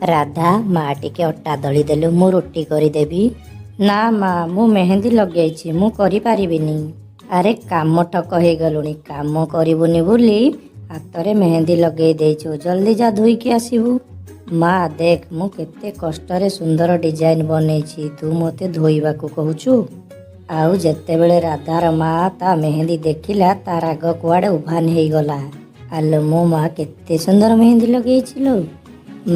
ରାଧା, ମା ଟିକେ ଅଟା ଦଳିଦେଲୁ, ମୁଁ ରୁଟି କରିଦେବି। ନା ମା, ମୁଁ ମେହେନ୍ଦି ଲଗେଇଛି, ମୁଁ କରିପାରିବିନି। ଆରେ କାମ ଠକ ହେଇଗଲୁଣି, କାମ କରିବୁନି ବୋଲି ହାତରେ ମେହେନ୍ଦି ଲଗେଇ ଦେଇଛୁ, ଜଲ୍ଦି ଯା ଧୋଇକି ଆସିବୁ। ମା ଦେଖ, ମୁଁ କେତେ କଷ୍ଟରେ ସୁନ୍ଦର ଡିଜାଇନ ବନେଇଛି, ତୁ ମୋତେ ଧୋଇବାକୁ କହୁଛୁ। ଆଉ ଯେତେବେଳେ ରାଧାର ମା ତା ମେହେନ୍ଦି ଦେଖିଲା, ତା ରାଗ କୁଆଡ଼େ ଉଭାନ ହେଇଗଲା। ଆଲୋ ମୋ ମା, କେତେ ସୁନ୍ଦର ମେହେନ୍ଦି ଲଗେଇଛି ଲୋ।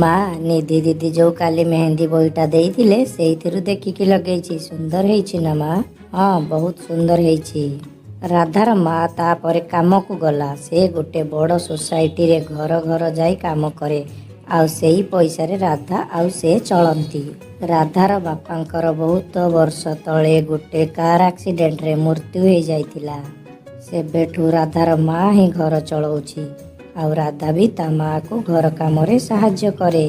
ମା, ନିଧି ଦିଦି ଯୋଉ କାଲି ମେହେନ୍ଦି ବହିଟା ଦେଇଥିଲେ, ସେଇଥିରୁ ଦେଖିକି ଲଗେଇଛି। ସୁନ୍ଦର ହେଇଛି ନା ମା? ହଁ, ବହୁତ ସୁନ୍ଦର ହେଇଛି। ରାଧାର ମା ତାପରେ କାମକୁ ଗଲା। ସେ ଗୋଟେ ବଡ଼ ସୋସାଇଟିରେ ଘର ଘର ଯାଇ କାମ କରେ ଆଉ ସେଇ ପଇସାରେ ରାଧା ଆଉ ସେ ଚଳନ୍ତି। ରାଧାର ବାପାଙ୍କର ବହୁତ ବର୍ଷ ତଳେ ଗୋଟେ କାର ଆକ୍ସିଡେଣ୍ଟରେ ମୃତ୍ୟୁ ହେଇଯାଇଥିଲା। ସେବେଠୁ ରାଧାର ମା ହିଁ ଘର ଚଳଉଛି ଆଉ ରାଧା ବି ତା ମାଆକୁ ଘର କାମରେ ସାହାଯ୍ୟ କରେ।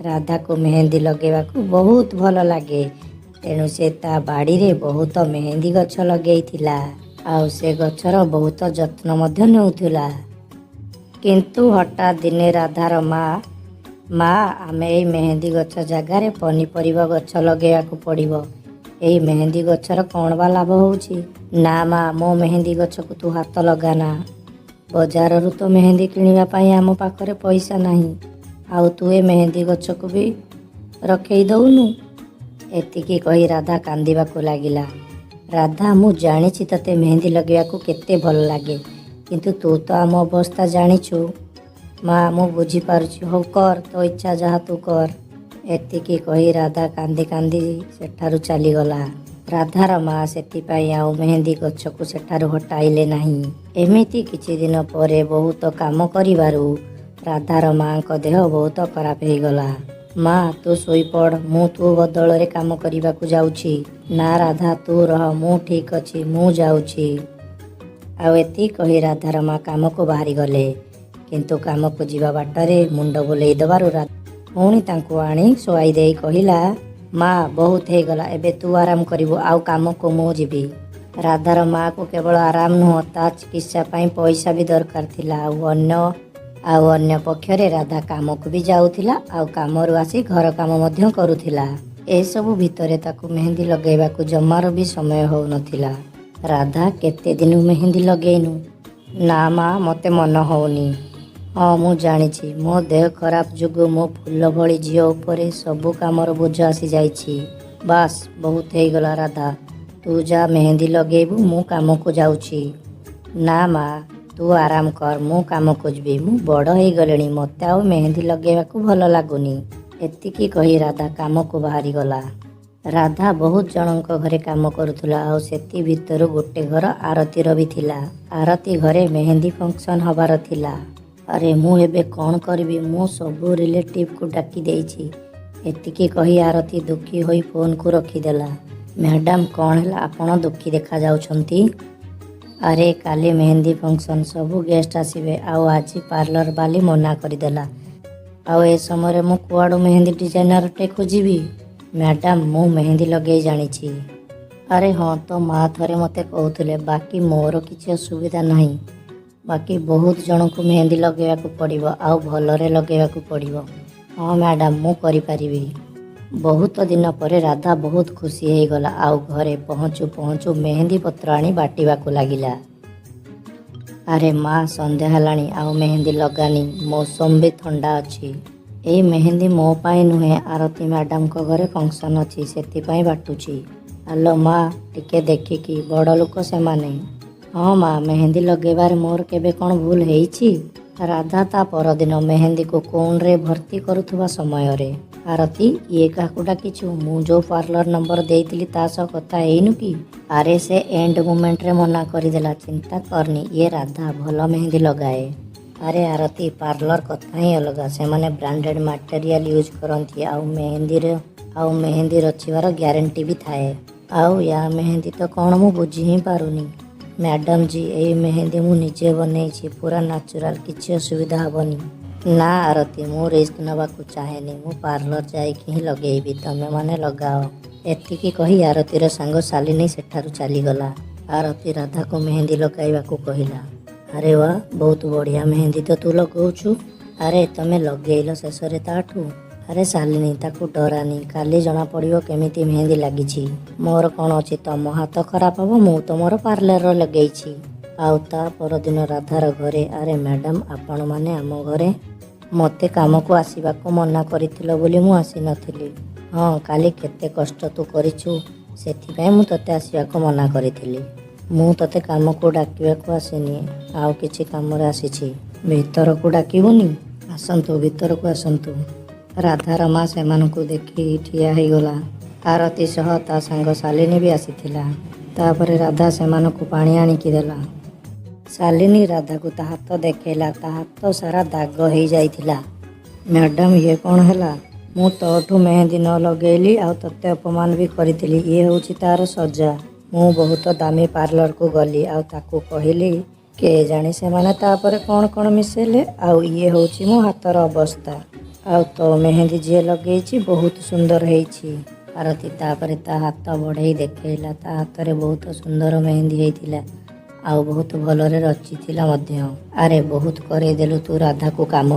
ରାଧାକୁ ମେହେନ୍ଦି ଲଗେଇବାକୁ ବହୁତ ଭଲ ଲାଗେ, ତେଣୁ ସେ ତା ବାଡ଼ିରେ ବହୁତ ମେହେନ୍ଦି ଗଛ ଲଗେଇଥିଲା ଆଉ ସେ ଗଛର ବହୁତ ଯତ୍ନ ମଧ୍ୟ ନେଉଥିଲା। କିନ୍ତୁ ହଠାତ୍ ଦିନେ ରାଧାର ମା, ମା, ଆମେ ଏଇ ମେହେନ୍ଦି ଗଛ ଜାଗାରେ ପନିପରିବା ଗଛ ଲଗେଇବାକୁ ପଡ଼ିବ। ଏଇ ମେହେନ୍ଦି ଗଛର କ'ଣ ବା ଲାଭ ହେଉଛି? ନା ମା, ମୋ ମେହେନ୍ଦି ଗଛକୁ ତୁ ହାତ ଲଗାନା। ବଜାରରୁ ତ ମେହେନ୍ଦି କିଣିବା ପାଇଁ ଆମ ପାଖରେ ପଇସା ନାହିଁ, ଆଉ ତୁ ଏ ମେହେନ୍ଦି ଗଛକୁ ବି ରଖେଇ ଦଉନୁ। ଏତିକି କହି ରାଧା କାନ୍ଦିବାକୁ ଲାଗିଲା। ରାଧା, ମୁଁ ଜାଣିଛି ତତେ ମେହେନ୍ଦି ଲଗେଇବାକୁ କେତେ ଭଲ ଲାଗେ, କିନ୍ତୁ ତୁ ତ ଆମ ଅବସ୍ଥା ଜାଣିଛୁ। ମା, ମୁଁ ବୁଝିପାରୁଛି, ହଉ କର, ତୋ ଇଚ୍ଛା ଯାହା ତୁ କର। ଏତିକି କହି ରାଧା କାନ୍ଦି କାନ୍ଦି ସେଠାରୁ ଚାଲିଗଲା। ରାଧାର ମା ସେଥିପାଇଁ ଆଉ ମେହେନ୍ଦି ଗଛକୁ ସେଠାରୁ ହଟାଇଲେ ନାହିଁ। ଏମିତି କିଛି ଦିନ ପରେ ବହୁତ କାମ କରିବାରୁ ରାଧାର ମାଙ୍କ ଦେହ ବହୁତ ଖରାପ ହେଇଗଲା। ମା, ତୁ ଶୋଇପଡ଼, ମୁଁ ତୋ ବଦଳରେ କାମ କରିବାକୁ ଯାଉଛି। ନା ରାଧା, ତୁ ରହ, ମୁଁ ଠିକ୍ ଅଛି, ମୁଁ ଯାଉଛି। ଆଉ ଏତିକି କହି ରାଧାର ମା କାମକୁ ବାହାରିଗଲେ। କିନ୍ତୁ କାମକୁ ଯିବା ବାଟରେ ମୁଣ୍ଡ ବୁଲେଇ ଦେବାରୁ ପୁଣି ତାଙ୍କୁ ଆଣି ଶୁଆଇ ଦେଇ କହିଲା, ମା, ବହୁତ ହେଇଗଲା, ଏବେ ତୁ ଆରାମ କରିବୁ ଆଉ କାମକୁ ମୁଁ ଯିବି। ରାଧାର ମାଆକୁ କେବଳ ଆରାମ ନୁହଁ, ତା ଚିକିତ୍ସା ପାଇଁ ପଇସା ବି ଦରକାର ଥିଲା। ଆଉ ଅନ୍ୟ ପକ୍ଷରେ ରାଧା କାମକୁ ବି ଯାଉଥିଲା ଆଉ କାମରୁ ଆସି ଘର କାମ ମଧ୍ୟ କରୁଥିଲା। ଏସବୁ ଭିତରେ ତାକୁ ମେହେନ୍ଦି ଲଗେଇବାକୁ ଜମାରୁ ବି ସମୟ ହେଉନଥିଲା। ରାଧା, କେତେ ଦିନ ମେହେନ୍ଦି ଲଗେଇନୁ? ନା ମା, ମୋତେ ମନ ହେଉନି। ହଁ, ମୁଁ ଜାଣିଛି, ମୋ ଦେହ ଖରାପ ଯୋଗୁଁ ମୋ ଫୁଲ ଭଳି ଝିଅ ଉପରେ ସବୁ କାମର ବୋଝ ଆସିଯାଇଛି। ବାସ୍, ବହୁତ ହେଇଗଲା ରାଧା, ତୁ ଯା ମେହେନ୍ଦି ଲଗେଇବୁ, ମୁଁ କାମକୁ ଯାଉଛି। ନା ମା, ତୁ ଆରାମ କର, ମୁଁ କାମକୁ ଯିବି। ମୁଁ ବଡ଼ ହେଇଗଲିଣି, ମୋତେ ଆଉ ମେହେନ୍ଦି ଲଗେଇବାକୁ ଭଲ ଲାଗୁନି। ଏତିକି କହି ରାଧା କାମକୁ ବାହାରିଗଲା। ରାଧା ବହୁତ ଜଣଙ୍କ ଘରେ କାମ କରୁଥିଲା ଆଉ ସେଥି ଭିତରୁ ଗୋଟେ ଘର ଆରତୀର ବି ଥିଲା। ଆରତୀ ଘରେ ମେହେନ୍ଦି ଫଙ୍କସନ୍ ହବାର ଥିଲା। ଆରେ, ମୁଁ ଏବେ କ'ଣ କରିବି? ମୁଁ ସବୁ ରିଲେଟିଭକୁ ଡାକି ଦେଇଛି। ଏତିକି କହି ଆରତୀ ଦୁଃଖୀ ହୋଇ ଫୋନକୁ ରଖିଦେଲା। ମ୍ୟାଡ଼ାମ, କ'ଣ ହେଲା, ଆପଣ ଦୁଃଖୀ ଦେଖାଯାଉଛନ୍ତି? ଆରେ, କାଲି ମେହେନ୍ଦି ଫଙ୍କସନ୍, ସବୁ ଗେଷ୍ଟ ଆସିବେ ଆଉ ଆଜି ପାର୍ଲର ବାଲି ମନା କରିଦେଲା। ଆଉ ଏ ସମୟରେ ମୁଁ କୁଆଡ଼ୁ ମେହେନ୍ଦି ଡିଜାଇନରଟେ ଖୋଜିବି? ମ୍ୟାଡ଼ାମ, ମୁଁ ମେହେନ୍ଦି ଲଗେଇ ଜାଣିଛି। ଆରେ ହଁ, ତୋ ମା ଥରେ ମୋତେ କହୁଥିଲେ। ବାକି ମୋର କିଛି ଅସୁବିଧା ନାହିଁ, ବାକି ବହୁତ ଜଣଙ୍କୁ ମେହେନ୍ଦି ଲଗେଇବାକୁ ପଡ଼ିବ ଆଉ ଭଲରେ ଲଗେଇବାକୁ ପଡ଼ିବ। ହଁ ମ୍ୟାଡ଼ାମ, ମୁଁ କରିପାରିବି। ବହୁତ ଦିନ ପରେ ରାଧା ବହୁତ ଖୁସି ହେଇଗଲା ଆଉ ଘରେ ପହଞ୍ଚୁ ପହଞ୍ଚୁ ମେହେନ୍ଦି ପତ୍ର ଆଣି ବାଟିବାକୁ ଲାଗିଲା। ଆରେ ମା, ସନ୍ଧ୍ୟା ହେଲାଣି, ଆଉ ମେହେନ୍ଦି ଲଗାନି, ମୌସମ ବି ଥଣ୍ଡା ଅଛି। ଏଇ ମେହେନ୍ଦି ମୋ ପାଇଁ ନୁହେଁ, ଆରତୀ ମ୍ୟାଡ଼ାମଙ୍କ ଘରେ ଫଙ୍କସନ୍ ଅଛି, ସେଥିପାଇଁ ବାଟୁଛି। ଆଲୋ ମା, ଟିକେ ଦେଖିକି, ବଡ଼ ଲୋକ ସେମାନେ। ହଁ ମା, ମେହେନ୍ଦି ଲଗେଇବାରେ ମୋର କେବେ କ'ଣ ଭୁଲ ହେଇଛି? ରାଧା ତା ପରଦିନ ମେହେନ୍ଦିକୁ କୋନ୍ରେ ଭର୍ତ୍ତି କରୁଥିବା ସମୟରେ, ଆରତୀ, ଇଏ କାହାକୁ ଡାକିଛୁ? ମୁଁ ଯୋଉ ପାର୍ଲର ନମ୍ବର ଦେଇଥିଲି, ତା ସହ କଥା ହେଇନୁ କି? ଆରେ, ସେ ଏଣ୍ଡ ମୋମେଣ୍ଟରେ ମନା କରିଦେଲା, ଚିନ୍ତା କରନି, ଇଏ ରାଧା, ଭଲ ମେହେନ୍ଦି ଲଗାଏ। ଆରେ ଆରତୀ, ପାର୍ଲର କଥା ହିଁ ଅଲଗା। ସେମାନେ ବ୍ରାଣ୍ଡେଡ଼ ମାଟେରିଆଲ ୟୁଜ୍ କରନ୍ତି ଆଉ ମେହେନ୍ଦି ରଚିବାର ଗ୍ୟାରେଣ୍ଟି ବି ଥାଏ। ଆଉ ୟା ମେହେନ୍ଦି ତ କ'ଣ ମୁଁ ବୁଝି ହିଁ ପାରୁନି। ମ୍ୟାଡ଼ାମ ଜି, ଏଇ ମେହେନ୍ଦି ମୁଁ ନିଜେ ବନେଇଛି, ପୁରା ନ୍ୟାଚୁରାଲ, କିଛି ଅସୁବିଧା ହେବନି। ନା ଆରତୀ, ମୁଁ ରିସ୍କ ନେବାକୁ ଚାହେଁନି। ମୁଁ ପାର୍ଲର ଯାଇକି ହିଁ ଲଗେଇବି, ତମେମାନେ ଲଗାଅ। ଏତିକି କହି ଆରତୀର ସାଙ୍ଗ ଶାଲିନୀ ସେଠାରୁ ଚାଲିଗଲା। ଆରତୀ ରାଧାକୁ ମେହେନ୍ଦି ଲଗାଇବାକୁ କହିଲା। ଆରେ ବା, ବହୁତ ବଢ଼ିଆ ମେହେନ୍ଦି ତ ତୁ ଲଗାଉଛୁ। ଆରେ, ତମେ ଲଗେଇଲ ଶେଷରେ ତାଠୁ? ଆରେ ଶାଲିନୀ, ତାକୁ ଡରାନି, କାଲି ଜଣାପଡ଼ିବ କେମିତି ମେହେନ୍ଦି ଲାଗିଛି। ମୋର କ'ଣ ଅଛି, ତମ ହାତ ଖରାପ ହବ? ମୁଁ ତ ମୋର ପାର୍ଲର ଲଗେଇଛି। ଆଉ ତା ପରଦିନ ରାଧାର ଘରେ। ଆରେ ମ୍ୟାଡ଼ାମ୍, ଆପଣମାନେ ଆମ ଘରେ? ମୋତେ କାମକୁ ଆସିବାକୁ ମନା କରିଥିଲ ବୋଲି ମୁଁ ଆସିନଥିଲି। ହଁ, କାଲି କେତେ କଷ୍ଟ ତୁ କରିଛୁ, ସେଥିପାଇଁ ମୁଁ ତୋତେ ଆସିବାକୁ ମନା କରିଥିଲି। ମୁଁ ତୋତେ କାମକୁ ଡାକିବାକୁ ଆସିନି, ଆଉ କିଛି କାମରେ ଆସିଛି। ଭିତରକୁ ଡାକିବୁନି? ଆସନ୍ତୁ, ଭିତରକୁ ଆସନ୍ତୁ। ରାଧାର ମା ସେମାନଙ୍କୁ ଦେଖି ଠିଆ ହେଇଗଲା। ଆରତୀ ସହ ତା ସାଙ୍ଗ ଶାଲିନୀ ବି ଆସିଥିଲା। ତାପରେ ରାଧା ସେମାନଙ୍କୁ ପାଣି ଆଣିକି ଦେଲା। ଶାଲିନୀ ରାଧାକୁ ତା ହାତ ଦେଖେଇଲା। ତା ହାତ ସାରା ଦାଗ ହେଇଯାଇଥିଲା। ମ୍ୟାଡ଼ାମ୍, ଇଏ କ'ଣ ହେଲା? ମୁଁ ତୋଠୁ ମେହେନ୍ଦି ନ ଲଗେଇଲି ଆଉ ତୋତେ ଅପମାନ ବି କରିଥିଲି, ଇଏ ହେଉଛି ତାର ସଜା। ମୁଁ ବହୁତ ଦାମୀ ପାର୍ଲରକୁ ଗଲି ଆଉ ତାକୁ କହିଲି, କେଜାଣି ସେମାନେ ତାପରେ କ'ଣ କ'ଣ ମିଶେଇଲେ, ଆଉ ଇଏ ହେଉଛି ମୋ ହାତର ଅବସ୍ଥା। ଆଉ ତୋ ମେହେନ୍ଦି ଯିଏ ଲଗେଇଛି, ବହୁତ ସୁନ୍ଦର ହେଇଛି। ଆରତୀ ତାପରେ ତା ହାତ ବଢ଼େଇ ଦେଖେଇଲା। ତା ହାତରେ ବହୁତ ସୁନ୍ଦର ମେହେନ୍ଦି ହେଇଥିଲା ଆଉ ବହୁତ ଭଲରେ ରଚିଥିଲା ମଧ୍ୟ। ଆରେ, ବହୁତ କରେଇଦେଲୁ ତୁ ରାଧାକୁ କାମ।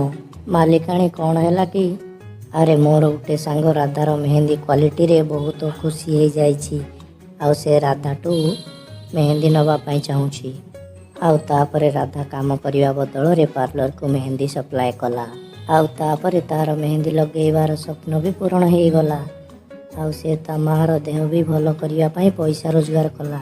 ମାଲିକାଣୀ, କ'ଣ ହେଲା କି? ଆରେ, ମୋର ଗୋଟେ ସାଙ୍ଗ ରାଧାର ମେହେନ୍ଦି କ୍ୱାଲିଟିରେ ବହୁତ ଖୁସି ହେଇଯାଇଛି ଆଉ ସେ ରାଧାଠୁ ମେହେନ୍ଦି ନେବା ପାଇଁ ଚାହୁଁଛି। ଆଉ ତାପରେ ରାଧା କାମ କରିବା ବଦଳରେ ପାର୍ଲରକୁ ମେହେନ୍ଦି ସପ୍ଲାଏ କଲା। ଆଉ ତାପରେ ତାର ମେହେନ୍ଦି ଲଗେଇବାର ସ୍ୱପ୍ନ ବି ପୂରଣ ହେଇଗଲା ଆଉ ସେ ତା ମାଆର ଦେହ ବି ଭଲ କରିବା ପାଇଁ ପଇସା ରୋଜଗାର କଲା।